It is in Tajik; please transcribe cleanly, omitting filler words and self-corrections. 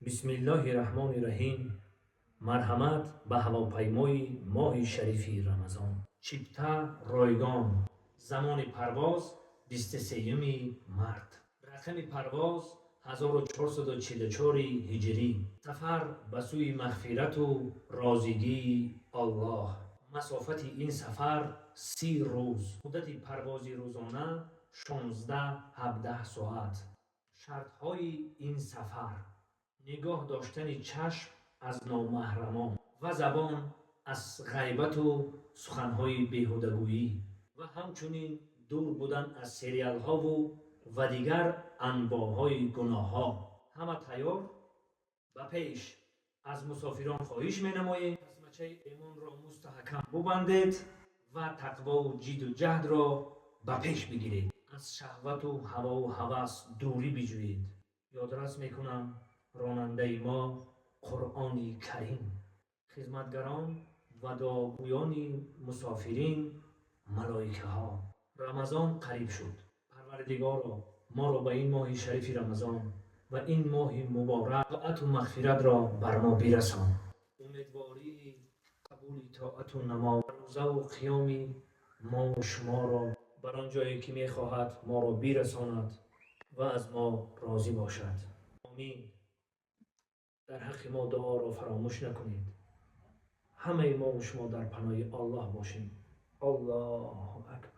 Бисмиллоҳи раҳмони раҳим. Марҳамат ба ҳавопаймои моҳи шарифи Рамазон. Чипта ройгон. Замони парвоз 23-юми март. Рақами парвоз 1444 ҳиҷрӣ. Сафар ба сӯи мағфирату розигии Аллоҳ. Масофати ин сафар 30 рӯз. Муддати парвози рӯзона 16-17 соат. Шартҳои ин сафар: нигоҳ доштани чашм аз номаҳрамон ва забон аз ғайбату суханҳои беҳудагӯӣ ва ҳамчунин дур будан аз сериалҳову ва дигар анвоъҳои гуноҳҳо. Ҳама тайёр? Ба пеш! Аз мусофирон хоҳиш менамоем, тасмачаи эмонро мустаҳкам бубандед ва тақвову ҷидду ҷаҳдро ба пеш бигиред. Аз шаҳвату ҳавову ҳавас дурӣ биҷӯед. Ёдрас мекунам, ронандаи мо Қуръони Карим, хизматгарон ва дуогӯёни мусофирин малоикаҳо. Рамазон қариб шуд. Парвардигоро, моро ба ин моҳи шарифи Рамазон ва ин моҳи муборак тоату мағфиратро бар мо бирасон. Умедвории қабули тоату намоз, рӯзаву қиёми мову шуморо бар он ҷое ки мехоҳад моро бирасонад ва аз мо розӣ бошад. Омин. Дар ҳаққи мо дуоро фаромӯш накунед. Ҳамаи мову шумо дар паноҳи Аллоҳ бошем. Аллоҳу акбар.